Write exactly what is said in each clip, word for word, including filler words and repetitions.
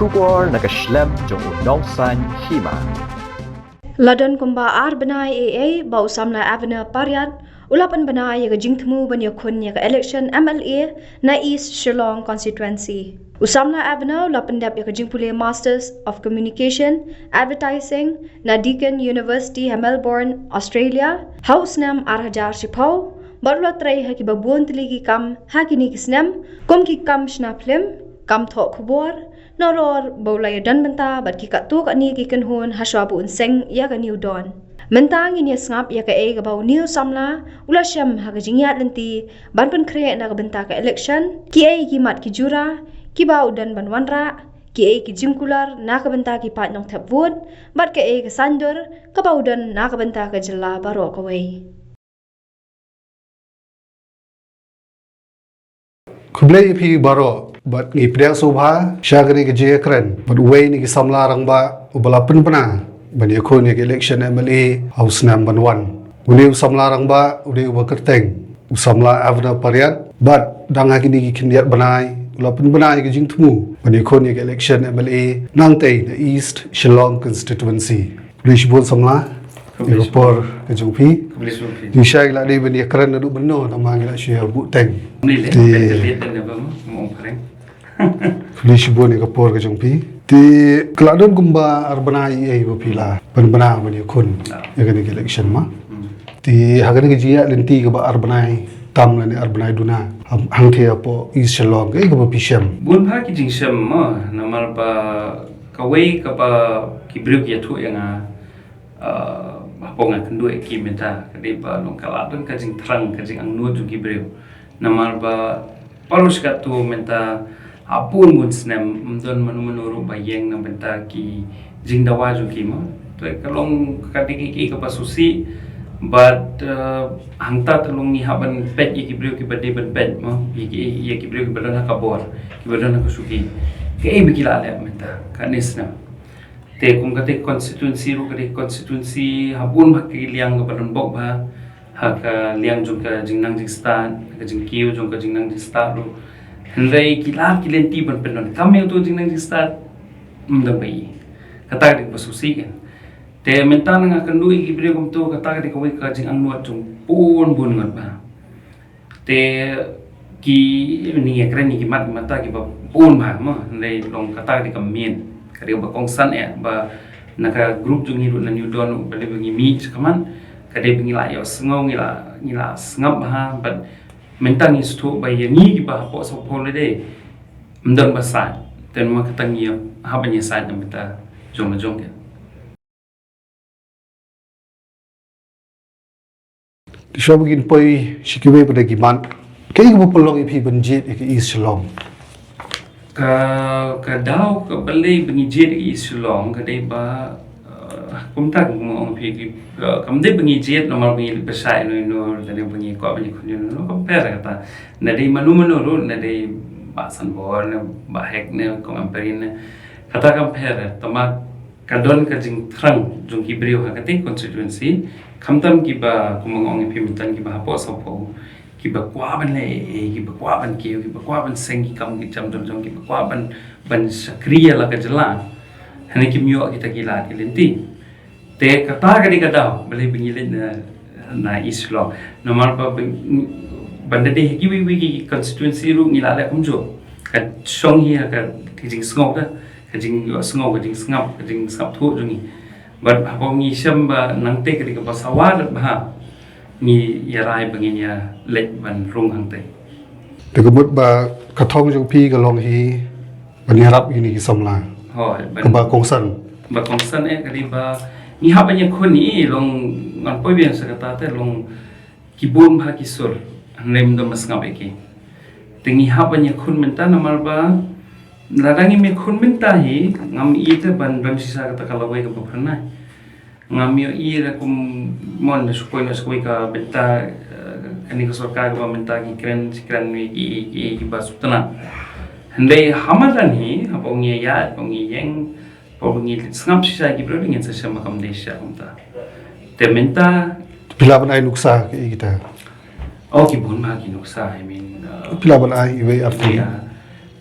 Khubor na ka shlem jong u nongsaiñ hima. La don kumba ar bnai ei ei ba u samla Avner Pariat u la pynbna ïa ka jingthmu ban ïakhun ïa ka election M L A na East Shillong Constituency. U samla Avner u la pyndep ïa ka jingpule Masters of Communication, Advertising na Deakin University ha Melbourne, Australia, ha u snem ar hajar shiphew, bad u la trei ha kiba bun tylli ki kam ha kine ki snem, kum ki kam shna phlim, kam thoh khubor, nalor ba u la ïadon bynta bad ki katto katne ki kynhun hashwa ba un seng ïa kane u don. Mynta ngin ïa sngap ïa kaei kaba une u samla u la shem ha ka jingïaid lynti ban pynkhreh na ka bynta ka election, kiei ki mat ki jura kiba u don ban wanrah, kiei ki jingkular na ka bynta ki paid nongthep vote, bad kaei ka saiñdur kaba u don na ka bynta ka jylla baroh kawei. Khublei ïa phi baroh bad ngi pdiang sngewbha sha kane ka jingïakren bad uwei na ki samla rangbah uba la pynbna ban ïakhun ïa ka election M L A ha u snem ban wan. Une u samla rangbah u dei uba kyrteng u samla Avner Pariat bad dang ha kine ki khyndiat bnai u la pynbna ïa ka jingthmu ban ïakhun ïa ka election M L A nangtei na East Shillong Constituency. Khublei shibun samla ïa ka por ka jong phi. Khublei shibun phi. Ngi shai la dei ban ïakren naduh mynno namar ngi la shu ïa buh teng. Ni le, Te- ben te le, ben ne ba mo, mo phareng. Khublei shibun ïa ka por ka jong phi. Te ka la don kumba ar bnai ei ei ba phi la pynbna ban ïakhun Ah. ïa kane ka election ma. Hmm. Te ha kane ka jingïaid lynti kaba ar bnai tam lane ar bnai duna, hangthie hapoh East Shillong kaei kaba phi shem? Bun bha ki jingshem ma, namar ba kawei kaba ki briew ki ïathuh ïa nga, ah, hapoh nga kynduh ïa ki mynta, ka dei ba long ka la don ka jingthrang, ka jingangnud jong ki briew. Namar ba baroh shi katto mynta ha bun bun snem ym don mano mano ruh ba ïeng na bynta ki jingdawa jong ki ma. Te ka long ka dei kaei kaei kaba sngewsih bad, eh, hangta te long ngi hap ban peit ïa ki briew kiba dei ban peit ma, ïa ki, ïa ki briew kiba don ha ka bor, kiba don ha ka shuki. Kaei ba ki la leh mynta kane snem. Te kum kata ka constituency ruh ka dei ka constituency ha bun bha ki liang kaba don bok bha, ha ka liang jong ka jingnang jingstad, ha ka jingkiew jong ka jingnang jingstad ruh. Hynrei ki lad ki lynti ban pyndonkam ïa uto jingnang jingstad ym don ba ïohi. Kata ka dei kaba sngewsih kan. Te mynta nga kynduh ïa ki briew kumto, kata ka dei kawei ka jingangnud jong bun bun ngut bha. Te ki, ngi ïakren ïa ki mat ki mata kiba bun bha mo, hynrei long kata ka dei ka main, ka dei kaba kongsan eh ba na ka group jong ngi ruh na New Dawn ruh balei ba ngi mih shakhmat, ka dei ba ngi la ïohsngew, ngi la, ngi la sngap bha, bad mynta ngi sngewthuh ba ïa ngi kiba hapoh Sohphew lade ym don ba sait, te namar kata ngi hap ban ïa sait na bynta jong la jong ka. Te shuwa ba ngin poi sha kiwei pat de ki mat, kaei kaba pynlong ïa phi ban jied ïa ka East Shillong? Ka, ka daw kaba lei ba ngi jied ïa ka East Shillong ka dei ba, eh, kumta kum nga ong ïa phi ki, eh, kam dei ba ngi jied namar ba ngi leit pyrshah ïano ïano, lane ba ngi kwah ban ïakhun ïano ïano, kam pher kata. Na dei mano mano ruh, na dei Bah Sanbor ne Bah Hek ne Kong Ampareen ne, kata kam pher. Tangba ka don ka jingthrang jong ki briew ha katei ka constituency, khamtam kiba, kum nga ong ïa phi mynta, kiba hapoh Sohphew, kiba kwah ban leh, eh, kiba kwah ban kiew, kiba kwah ban seng ki kam ki jam jong jong, kiba kwah ban, ban shakri ïa la ka jylla. Hynrei kim ïoh kita ki lad ki lynti. Te kata ka dei ka daw balei ba ngi leit na, na East Shillong. Namar ba, ba, ban da dei ha kiwei kiwei ki constituency ruh ngi la leh kumjuh. Ka shong hi ha ka, ka jingsngew ka, ka jingïohsngew, ka jingsngap, ka jingsngap thuh jong ngi. Bad haba ngi shem ba nangtei ka dei kaba sawa bha, ngi ïa rai ba ngin ïa leit ban rung hangtei. Te ka mut ba ka thong jong phi ka long hi ban ïarap ïa kine ki samla. Hooid, ban, kaba kongsan. Ba kongsan eh, ka dei ba ngi hap ban ïakhun, long ngan poi biang sa kata te long ki bun bha ki sur, hynrei ym don ba sngap ïa ki. Te ngi hap ban ïakhun mynta namar ba lada ngim ïakhun mynta hi, ngam i te ban don shisha kata ka lawei kaba phyrnai. Ngam ïohi re kum mon da shu poi noh sha kawei ka bynta, eh, kane ka sorkar kaba mynta ki kren, ki kren ïa ki, ki, kiba sngewtynnat. Hynrei ha madan hi, haba ngi ïaid, haba ngi ïeng, haba ngi sngap shisha ïa ki briew, ngin sa shem ba kam dei shisha kumta. Te mynta phi lah ban ai nuksa kiei kita? Oh, ki bun ma ki nuksa, I mean, uh, phi lah ban ai iwei artylli? Ïa.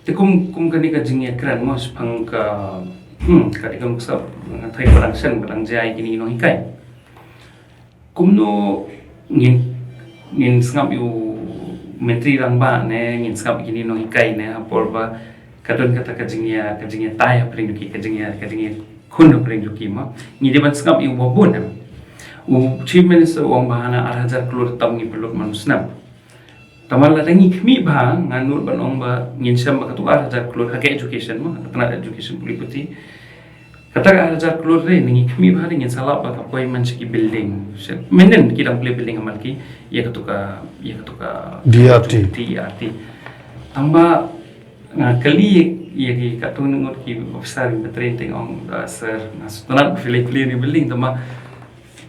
Te kum, kum kane ka jingïakren mo shaphang ka, hmm, ka dei kam ka sap, nga thai ba dang shen, ba dang jia ïa kine ki nonghikai. Kumno ngin, ngin sngap ïa u Myntri Rangbah ne, ngin sngap ïa kine ki nonghikai ne, ha por ba ka don kata ka jingïa, ka jingïatai hapdeng jong ki, ka jingïa, ka jingïakhun hapdeng jong ki mo. Ngi dei ban sngap ïa u ba bun em. U Chief Minister u ong ba hana ar hajar klur tam ngi pynlut man u snem. Tangba lada ngi khmih bha, nga nud ban ong ba ngin shem ba katu ar hajar klur ha ka education mo, ha ka tnat education pule puthi. Kata ka ar hajar klur re, ngi khmih bha re, ngin sa lap ba ka poi man sha ki building. Sha, mynnin ki dang pule building ha Malki, ïa katu ka, ïa katu ka D R T. D R T. Tangba nga kylli ïa ki katto katne ngut ki officer ba trei, te ong, ah, sir, nga sngewtynnat ba phi leit plie ïa kane ka building, tangba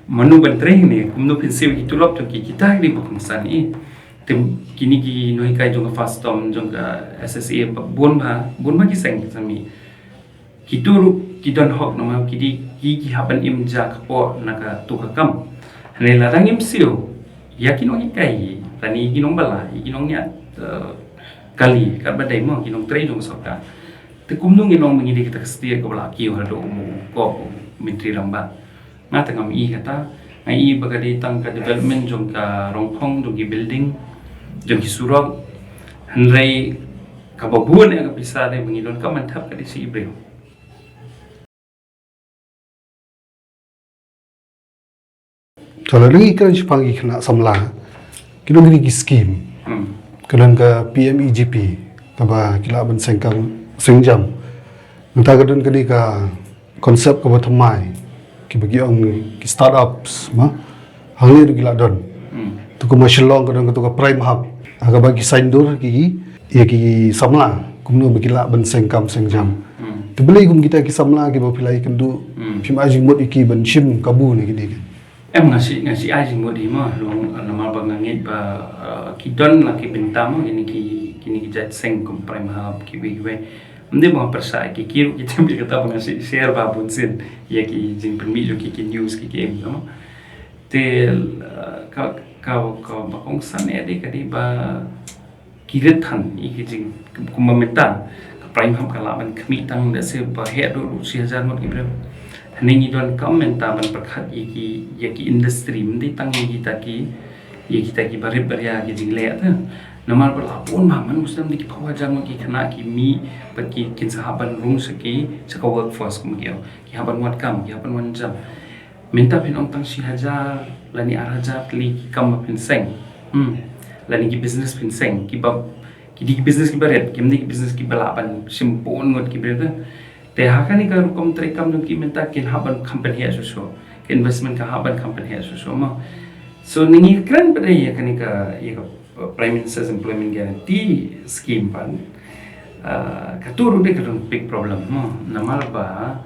mano ban trei ne, kumno phin siew ïa ki tulop jong ki, kita ki dei ba kongsan eh. Te kine ki nonghikai jong ka FASTOM, jong ka S S A, ba bun bha, bun bha ki seng ki sa mih. Kito ruh ki don hok namar ki dei ki, ki hap ban im ja kpoh na katu ka kam. Hynrei lada ngim siew ïa ki nonghikai, lane ïa ki nongbylla, ïa ki nongñiah, eh, kali, katba dei mo, ki nongtrei jong ka sorkar, te kumno ngin ong ba ngi dei kita ka state kaba la kiew haduh u mukop u Myntri Rangbah? Nga te ngam i kata, nga i ba ka dei tang ka development jong ka rongphong, jong ki building, jong ki surok. Hynrei kaba bun ïa ka pisa dei ba ngi donkam ban thep ka dei sha ki briew. Te lada ngi kren shaphang ki khynnah samla, ki don kine ki scheme. Hmm. Ka don ka P M E G P, kaba ki lah ban seng kam seng jam. Nangta ka don kane ka concept kaba thymmai, kiba ki ong ki startups, ma. Hangne ruh ki la don. Hmm. Te kumba Shillong ka don katu ka Prime Hub, ha kaba ki saiñdur ki, ïa ki samla kumno ba ki lah ban seng kam seng jam. Hmm. Te balei kum kita ki samla kiba phi la ïakynduh, hmm, phim ai jingmut ïa ki ban shim kabu ne kine ki? Em, nga shu, nga shu ai jingmut ïa ki mo, long, namar ba nga ngeit ba, eh, ki don la ki bynta mo, kine ki, kine ki jait seng kum Prime Hub, kiwei kiwei. Ym dei ba nga pyrshah ïa ki, ki ruh ki tip ïa kata ba nga shu share bha bunsien ïa ki jingpynmih jong ki, ki news ki, ki em mo. Te, eh, ka, ka, kaba kongsan eh dei ka dei ba ki rit than ïa ki jing, kumba mynta ka Prime Hub ka lah ban khmih tang da shi ba heh duh duh shi hajar ngut ki briew. Hynrei ngi donkam mynta ban pyrkhat ïa ki, ïa ki industry, ym dei tang ïa kita ki, ïa kita kiba rit ba ria ki jingleh te. Namar ba la bun bha, man u snem dei ki phew hajar ngut ki khynnah ki mih bad ki, kin sa hap ban rung sha ki, sha ka workforce kum ki ong. Ki hap ban wad kam, ki hap ban wan jam. Mynta phin ong tang shi hajar lane ar hajar tylli ki kam ba phin seng. Hmm. Lane ki business phin seng, kiba, ki dei ki business kiba rit, kim dei ki business kiba lah ban shim bun ngut ki briew te. Te ha kane ka rukom treikam jong ki mynta kin hap ban kham pynheh shuh shuh. Ka investment ka hap ban kham pynheh shuh shuh mo. So ngi kren pat ïa kane ka, ïa ka Prime Minister's Employment Guarantee Scheme pat, ah, katu ruh dei ka don big problem mo. Namar ba,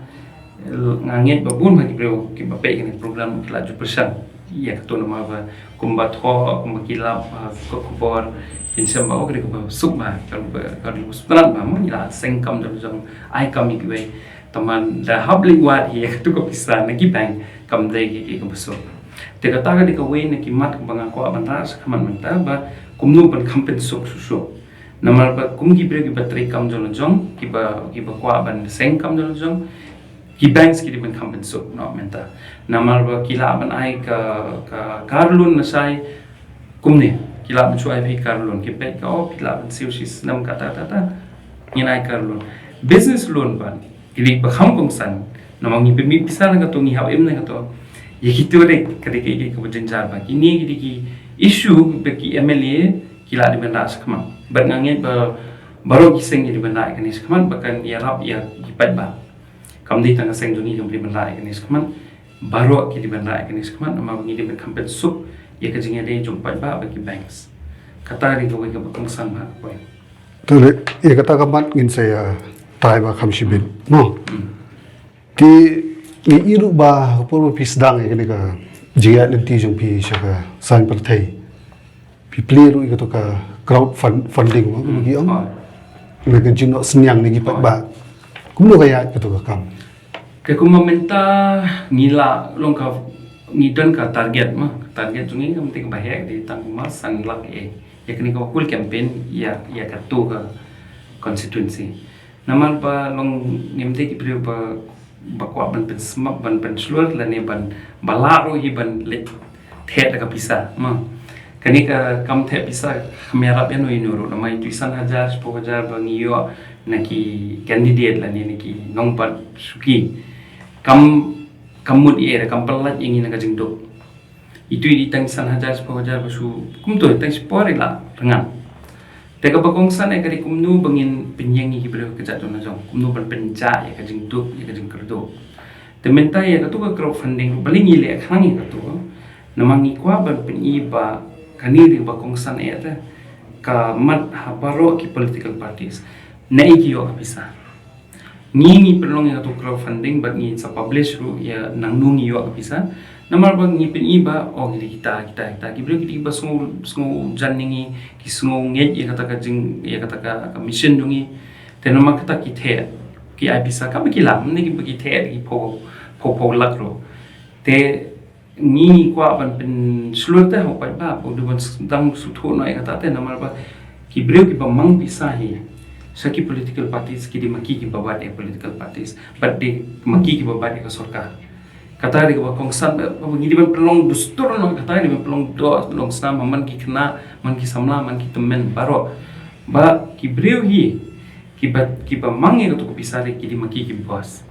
nga ngeit ba bun bha ki briew kiba peit kane ka program ki la ju pyrshang ïa katu namar ba kumba thoh, kumba ki lap, ah, ka khubor, kin shem ba, oh, ka dei kaba suk bha, ka dei kaba, ka dei kaba suk tnat bha mo, ngi la seng kam da la jong, ai kam ïa kiwei. Tangba da hap leit wad ïa katu ka pisa na ki bank, kam dei ka, ka, kaba suk. Te kata ka dei kawei na ki mat kaba nga kwah ban rah shakhmat mynta ba kumno ban kham pynsuk shuh shuh. Namar ba kum ki briew kiba trei kam jong la jong, kiba, kiba kwah ban seng kam jong la jong, ki banks ki dei ban kham pynsuk noh mynta. Namar ba ki lah ban ai ka, ka car loan na shai, kumne, ki lah ban shu ai phi car loan, ki peit ka, oh, ki lah ban siew shi snem kata kata kata, ngin ai car loan. Business loan pat ki dei ba kham kongsan. Namar ngi pynmih pisa na kato, ngi hap im na kato. Ïa kito dei, ka dei ka, ka, kaba jynjar bha. Kine ki dei ki issue ba ki M L A ki lah dei ban rah shakhmat. Bad nga ngeit ba baroh ki seng ki dei ban rah ïa kane shakhmat ba kan ïarap ïa ki paidbah. Kam dei tang ka seng jong ngi kam dei ban rah ïa kane shakhmat. Baroh ki dei ban rah ïa kane shakhmat, namar ba ngi dei ban kham pynsuk ïa ka jingïadei jong paidbah bad ki banks. Kata dei kawei kaba kongsan bha ka point. Te ïa kata ka mat ngin sa ïa trai ba kham shibit mo. Hmm. Te ngi i ruh ba ha ka por ba phi sdang ïa kane ka jingïaid lynti jong phi sha ka saiñ pyrthei, phi plie ruh ïa kato ka crowd fund, funding mo, hmm, ki ong. Oh. Na ka jingnoh synñiang na ki paidbah. Kumno ka ïaid kato ka kam? Te kumba mynta ngi la long ka, ngi don ka target mo. Target jong ngi ka mynta kaba heh dei tang kumba san lak eh. Ïa kane ka whole campaign, ïa, ïa kato ka, constituency. Namar ba long ngim dei ki briew ba, ba kwah ban pynsmap, ban pynshlur lane ban ba lah ruh hi ban leit thied da ka pisa. Ma kane ka kam thied pisa kam ïarap ïano ïano ruh, namar itu i san hajar, shiphew hajar ba ngi ïoh na ki candidate lane na ki nongbat shuki, kam, kam mut ïa, kam pyllait ïa ngi na ka jingduk. Itu i dei tang san hajar, shiphew hajar ba shu kumto, tang shiphew hajar i la rngan. Te kaba kongsan eh ka dei kumno ba ngin pynïeng ïa ki briew ka jait jong na jong, kumno ban pynjah ïa ka jingduk, ïa ka jingkyrduh. Te mynta ïa katu ka crowdfunding ruh balei ngi leh khnang ïa katu, namar ngi kwah ban pyni ba kane dei ba kongsan eh te ka mat ha baroh ki political parties. Naei ki ïoh ka pisa. Ngi, ngi pynlong ïa katu crowdfunding bad ngi sa publish ruh ïa nangno ngi ïoh ka pisa. Namar ba ngi pyni ba, oh, ngi dei kita, kita, kita. Ki briew ki dei ba sngew, sngew jan ïa ngi, ki sngew ngeit ïa kata ka jing, ïa kata ka, ka mission jong ngi. Te namar kata ki thied, ki ai pisa, kaba ki lam, ne kiba ki thied, ki phew, phew, phew lak ruh. Te ngi kwah ban pynshlur te ha u paidbah, u dei ban dang sngewthuh noh ïa kata te, namar ba ki briew kiba mang pisa hi sha ki political parties ki dei ma ki kiba bat ïa political parties, bad dei ma ki kiba bat ïa ka sorkar. Kata dei kaba kongsan ba, ba ngi dei ban pynlong dustur noh, kata dei ban pynlong doh, long snam, man ki khynnah, man ki samla, man ki tymmen baroh. Ba ki briew hi kiba, kiba mang ïa katu ka pisa te ki dei ma ki ki boss.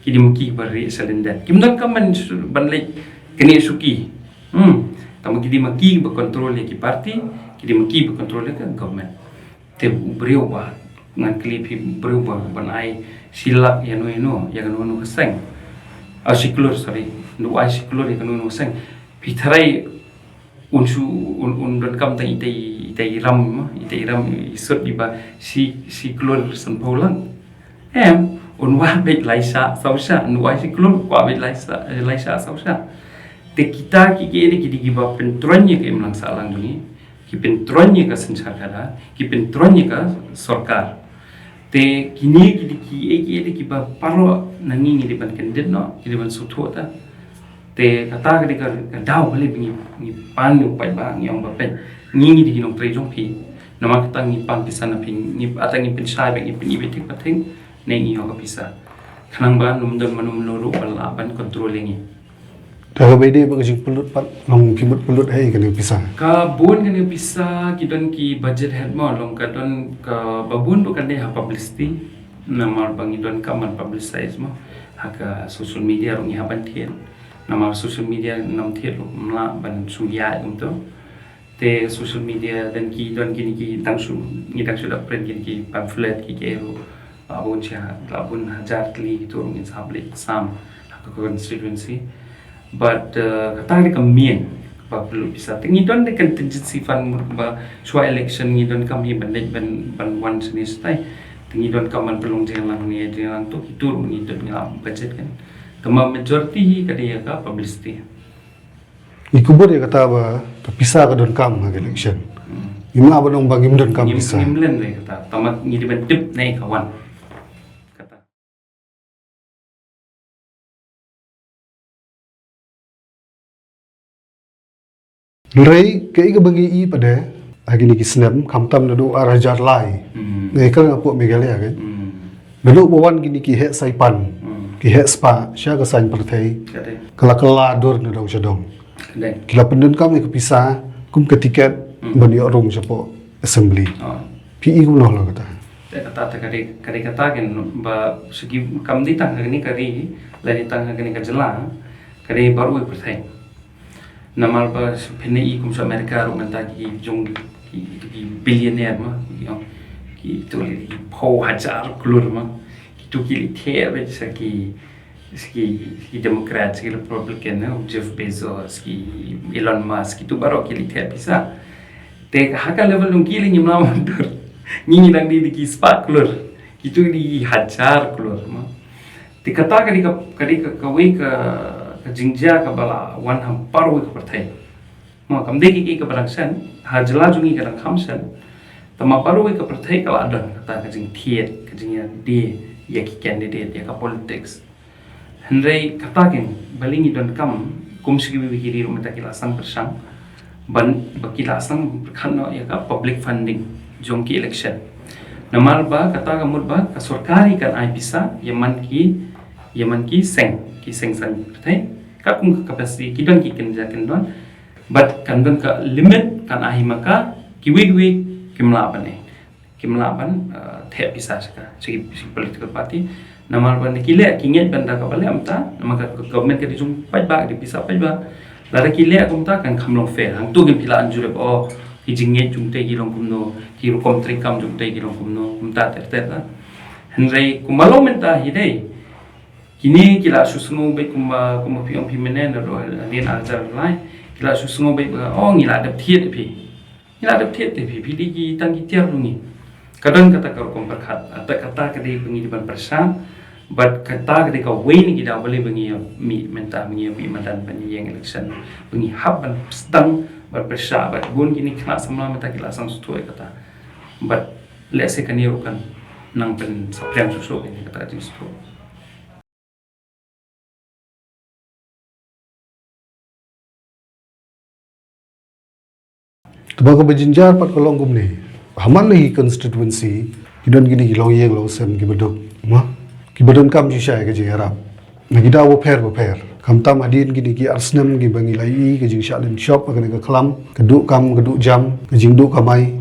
Ki dei ma ki kiba rieh sha lyndet. Kim donkam ban, ban leit kane shuki. Hmm. Tangba ki dei ma ki kiba control ïa ki party, ki dei ma ki kiba control ïa ka government. Te u briew ba ngan kylli phi, u briew ba ban ai shi lak ïano ïano, ïa kano kano ka seng. Ah, shi klur, sorry. Ndu ai shi klur ïa kano kano ka seng. Phi tharai un shu, un, un donkam tang ita i, ita i ram, ma, ita i ram i sut iba shi, shi klur sanphew lak. Em, un wah beit lai shah saw shah, un wah shi klur wah beit lai shah, lai shah saw shah. Te kita ki, ki, ki dei kiba pyntroiñ ïa ka imlang sahlang jong ngi, ki pyntroiñ ïa ka synshar khadar, ki pyntroiñ ïa ka sorkar. Te kine ki dei ki, eh, ki, eh, dei kiba baroh na ngi ngi dei ban kyndit noh, ngi dei ban sngewthuh ta. Te kata ka dei ka, ka daw balei ba ngi, ngi pan ïa u paidbah, ngi ong ba peit, ngi, ngi dei ki nongtrei jong phi. Namar kata ngi pan pisa na phi, ngi, ata ngi pynshai ba ngi pyn-i beit tik pathing, ne ngi ïoh ka pisa. Khnang ba ym don mano mano ruh ba lah ban control ïa ngi. Te kaba ïadei bad ka jingpynlut pat, long phi mut pynlut haei kane ka pisa? Ka bun kane ka pisa, ki don ki budget head mo, long ka don kaba bun ruh ka dei ha publicity. Namar ba ngi donkam ban publicize mo ha ka social media ruh ngi hap ban thied. Namar social media nym thied ruh ym lah ban shu ïaid kumto. Te social media, don ki, don kine ki dang shu, ngi dang shu da print kine ki pamphlet ki, ki ruh, ah, bun sha, la bun hajar tylli kito ruh ngin sa hap leit sam ha ka constituency. But, uh, kata ka dei ka main kaba pynlut pisa. Te ngi don dei contingency fund mut ba shuwa election ngi donkam hi ban leit ban, ban wan shane shatai. Te ngi donkam ban pynlong jingïalang ne jingïalang to, kito ruh ngi don, ngi la budget kan. Tangba majority hi ka dei ïa ka publicity. Ngi kubur ïa kata ba ka pisa ka donkam ha ka election. Hmm. Ngim lah ban ong ba ngim donkam pisa. Ngim, ngim len ïa kata. Tangba ngi dei ban tip ne ka wan. Kata. Hynrei kaei kaba ngi i pat de ha kine ki snem, khamtam naduh ar hajar lai. Hmm. Ngi kren hapoh Meghalaya kan. Hmm. Naduh ba wan kine ki heh saipan, hmm, ki heh spah sha ka saiñ pyrthei, ka la kylla dur na dong sha dong. Ki la pyndonkam ïa ka pisa kum ka tiket, hmm, ban ïoh rung shapoh assembly. Oh. Phi i kumno la kata? Te kata, te ka dei, ka dei kata kan ba shu ki kam dei tang ha kane ka ri, la dei tang ha kane ka jylla, ka dei baroh ka pyrthei. Namar ba phin ïohi kum sha America ruh mynta ki jong ki, ki billionaire ma, ki, ki tu ki phew hajar klur ma, ki tu ki leit thied beit sha ki, sha ki, ki Democrat, sha ki Republican, eh, Jeff Bezos, ki Elon Musk, ki tu baroh ki leit thied pisa. Te ha ka level jong ki lei ngim lah ban dur. Ngi ngi dang dei ki spah klur, ki tu ki hajar klur ma. Te kata ka dei ka, ka dei ka, kawei ka, ka jingjia kaba la wan ha baroh ka pyrthei. Mo, kam dei ki, ki ka ba dang shen, ha jylla jong ngi ka dang kham shen. Tangba baroh ka pyrthei ka la don kata ka jingthied, ka jingïadei ïa ki candidate, ïa ka politics. Hynrei kata kan, balei ngi donkam, kum sha kiwei ki ri ruh mynta ki la sdang pyrshang ban, ba ki la sdang pyrkhat noh ïa ka public funding jong ki election. Namar ba kata ka mut ba ka sorkar hi kan ai pisa ïa man ki, ïa man ki seng, ki seng saiñ pyrthei. Katkum ka capacity ki don ki kynja kyndon. But kan don ka limit kan ai ma ka, kiwei kiwei kim lah ban eh. Kim lah ban, uh, theh pisa sha ka, sha ki, sha ki political party. Namar ba na ki leh ki ngeit ban da kaba leh mynta, namar ka, ka government ka dei jong paidbah, ka dei pisa paidbah. Lada ki leh kumta kan kham long fair. Hangto ngin phi lah ban jurip, oh, ki jingngeit jong te ki long kumno, ki rukom treikam jong te ki long kumno, kumta ter ter la. Hynrei kumba long mynta hi dei. Kine ki la shu sngew beit kumba, kumba phi ong phi mynne naduh hadien ar hajar lai. Ki la shu sngew beit ba, oh, ngi la dep thied ïa phi. Ngi la dep thied ïa phi, phi dei ki tang ki tiar jong ngi. Ka don kata ka rukom pyrkhat, kata, kata ka dei ba ngi dei ban pyrshang, bad kata ka dei kawei na ki daw balei ba ngi ïa mih mynta, ba ngi ïa mih madan ban ïeng election, ba ngi hap ban sdang, ban pyrshah, bad bun kine ki khynnah samla mynta ki la sdang sngewthuh ïa kata. Bad lehse kane ruh kan nang pynsaphriang shuh shuh ïa kata ka jingsngewthuh. Te ba kaba jynjar pat ka long kumne. Ha man la ki constituency, ki don kine ki longïing longsem kiba duk, ma? Kiba donkam shisha ïa ka jingïarap. Na ki daw bapher bapher. Khamtam hadien kine ki ar snem kiba ngi la ïohi ka jingshah lynshop ha kane ka khlam, ka duh kam, ka duh jam, ka jingduh kamai.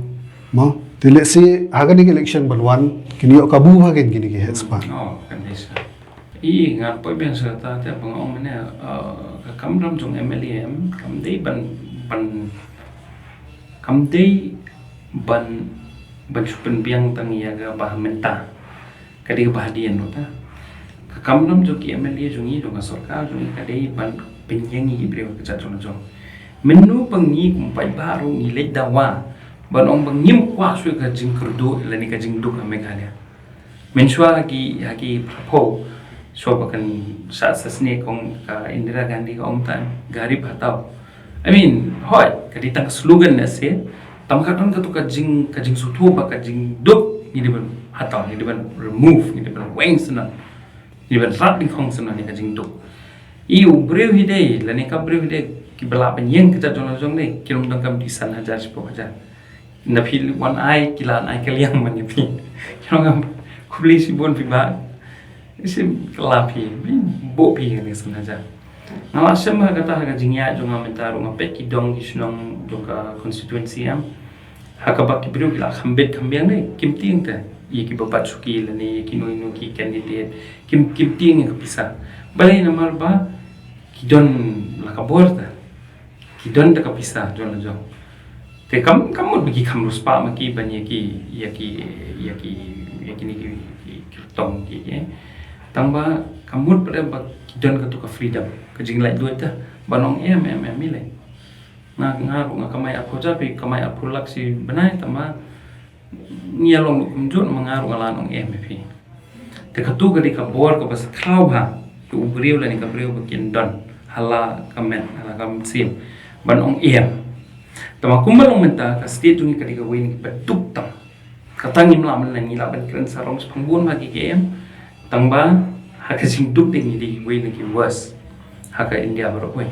Ma? Te lehse ha kane ka election ban wan, kin ïoh kabu ha kine ki heh spah. Oh, kan dei sa. I, nga poi biang sa kata te ba nga ong mynne, eh, ka kamram jong M L A em, kam dei ban, ban, kam dei ban, ban shu pynbiang tang ïa kaba mynta. Ka dei kaba hadien ruh ta. Ka kamram jong ki M L A jong ngi, jong ka sorkar jong ngi, ka dei ban pynïeng ïa ki briew ka jait jong la jong. Mynno ba ngi kum paidbah ruh ngi leit dawa ban ong ba ngim kwah shuh ka jingkyrduh lane ka jingduk ha Meghalaya. Mynshuwa ha ki, ha ki phraphew, shuwa ba kan sa, sa snieh kong ka Indira Gandhi ka ong ta, garib hatao. I mean, hooid, ka dei tang ka slogan na se, tang ka don katu ka jing, ka jingsngewthuh ba ka jingduk ngi dei ban hatao, ngi dei ban remove, ngi dei ban weng shuh na, ngi dei ban rat dyngkhong shuh na ne ka jingduk. I u briew hi dei, lane ka briew hi dei, kiba lah ban ïeng ka jait jong la jong dei, ki long donkam dei san hajar, shiphew hajar. Na phi wan ai, ki la ai kylliang man ïa phi. Ki ong ngam, khublei shibun phi bah. Sim kylla phi, phi buh phi kane san hajar. Nga la shem ha kata ha ka jingïaid jong nga mynta ruh nga peit ki dong ki shnong jong ka constituency em. Ha kaba ki briew ki la kham bit kham biang dei, kim tieng te. Ïa kiba bat shuki lane ïa kino kino ki candidate. Kim, kim tieng ïa ka pisa. Balei namar ba ki don la ka bor te. Ki don da ka pisa jong la jong. Te kam, kam mut ba ki kham riewspah ma ki ban ïa ki, ïa ki, ïa ki, ïa kine ki, ki, ki kyrtong ki, ki. Tang ba kam mut ba, ba ki don katu ka freedom, ka jinglaitluid te ban ong em, em, em, i lei. Nga, nga ruh nga kamai arphew hajar, phi kamai arphew lak shi bnai, tang ba ngi ïa long kumjuh, ma nga ruh nga la ong em ïa phi. Te katu ka dei ka bor kaba sa khraw ha ki u briew lane ka briew ba kin don ha la ka met, ha la ka mynsiem ban ong em. Te ma kumba long mynta ka state jong ngi ka dei kawei na kiba duk tam. Kata ngim lah mynne, ngi lah ban kren sarong shaphang bun ha ki K M. Tang ba ha ka jingduk te ngi dei wei na ki worst ha ka India baroh wei.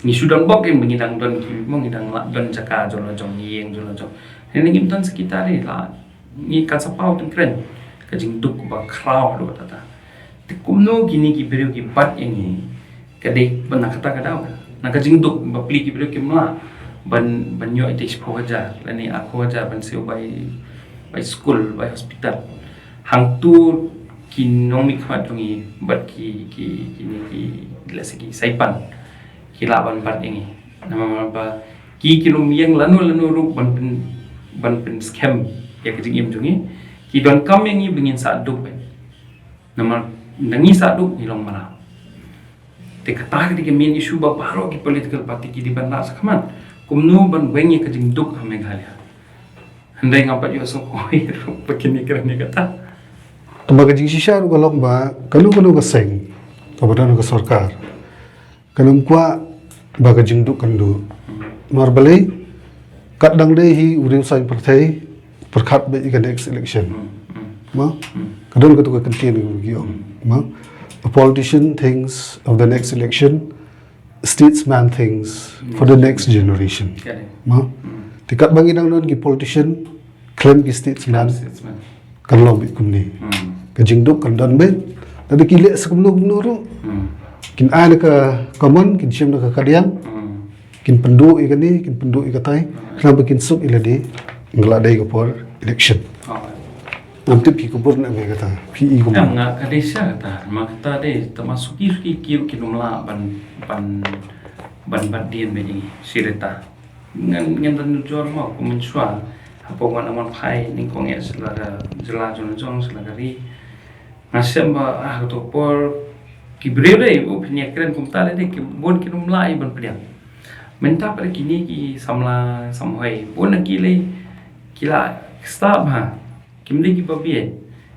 Ngi shu don bok ïa ba ngi dang don ki, mo ngi dang lah don jaka jong la jong, ngi ïeng jong la jong. Hynrei ngim don sa kita re la ngi kan sa paw tang kren ka jingduk ba khraw haduh katta. Te kumno kine ki briew ki bat ïa ngi, ka dei ba na kata ka daw, na ka jingduk ba pli ki briew kim lah ban, ban ïoh ïa te shiphew hajar lane arphew hajar ban siew bai, bai skul, bai hospital. Hangtu ki nongmihkhmat jong ngi bad ki, ki, kine ki, lehse ki saipan ki lah ban bat ïa ngi. Namar ba ki, ki lum ïeng lano lano ruh ban pyn, ban pynskhem ïa ka jingim jong ngi. Ki donkam ïa ngi ba ngin sah duk. Namar na ngi sah duk ngi long mraw. Te kata ka dei ka main issue ba baroh ki political party ki dei ban lah shakhmat. Kumno ban weng ïa ka jingduk ha Meghalaya. Hynrei ngam pat ïohsngew kawei ruh ba kin ïakren ïa kata. Tang ba ka jingshisha ruh ka long ba kano kano ka seng kaba don ka sorkar, kan ym kwah ba ka jingduk kan duh. Namar balei? Kat dang dei hi u riew saiñ pyrthei pyrkhat beit ïa ka next election. Ma? Ka don katu ka kyntien kaba ki ong. Ma? A politician thinks of the next election, statesman thinks for the next generation. Correct. Ma? Te katba ngi dang don ki politician khlem ki statesman. Statesman. kan long beit kumne. Hmm. Ka jingduk kan don beit. Lada ki leh sa kumno kumno ruh. Hmm. Kin ai na ka common, kin shim na ka kadiang. Hmm. Kin pynduh ïa kane, kin pynduh ïa katai. Hmm. Khnang ba kin suk ïa lade. Nga la dei ka por election. Oh. Ngam tip ki khubor na me kata. Phi i kumno. Em, nga ka dei sha kata. Ma kata dei, tama suki suki ki kin ym lah ban, ban, ban bat dien beit ïa ngi. Shi rta. Ngan, ngan da nujor mo, kum mynshuwa. Hapoh wan amon phai, nyngkong ïa sha la ka jylla jong, jong, sha la ka ri. Nga shem ba, ah, kato por, ki briew dei, u phin ïa kren kumta dei, ki bun kin ym lah ïa ban pdiang. Mynta pat kine ki samla, samhoi, bun na ki lei, ki la stad bha. Kim dei kiba bieit.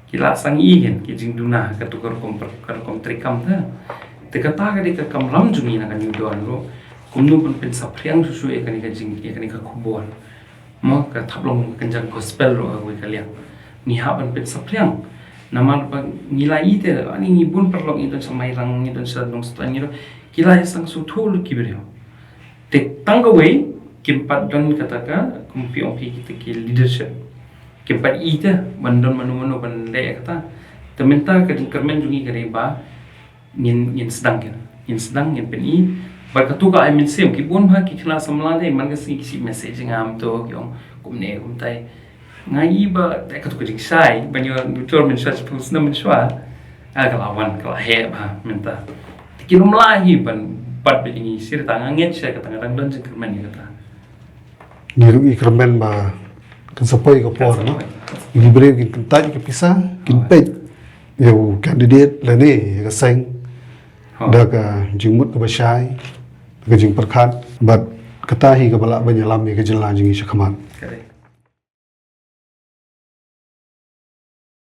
Ki la sangeh ïa ki jingduna, kato ka rukom per-, ka rukom treikam te. Te kata ka dei ka kamram jong ngi na ka New Dawn ruh. Kumno ban pynsaphriang shuh shuh ïa kane ka jing, ïa kane ka khubor. Mo, ka thap long ka kynjang gospel ruh ha kawei ka liang. Ngi hap ban pynsaphriang. Namar ba ngi la ïohi te, ani ngi bun paralok ngi don sha Mairang, ngi don sha Nongstoiñ ngi ruh. Ki la ïaseng sngewthuh lut ki briew. Te tang kawei, kim pat don kata ka, kum phi ong phi kita ki leadership. Kim pat i te, ban don mano mano ban leh kata. Te mynta ka jingkyrmen jong ngi ka dei ba, ngin, ngin sdang kan. Ngin sdang, ngin pyni. Bad kato ka ai mynsiem, ki bun bha ki khynnah samla dei, man ka sngi ki shim message ngam to, ki ong, kumne, kumtai. Nga i ba, te kato ka jingshai, ban ïoh, doctor mynshuwa, shiphew snem mynshuwa. Ah, ka la wan, ka la heh bha, mynta. Te kin ym lah hi ban, bat beit ïa ngi, shi rta nga ngeit sha kata, nga dang don jingkyrmen ïa kata. Ngi ruh ngi kyrmen ba kan sa poi ka por, no? Kan sa poi. Ngi briew kin kyntait ka pisa, kin peit ïa u candidate lane ïa ka seng. Hooid. Da ka jingmut kaba shai, da ka jingpyrkhat, bad kata hi kaba lah ban ïalam ïa ka jylla jong ngi shakhmat. Correct.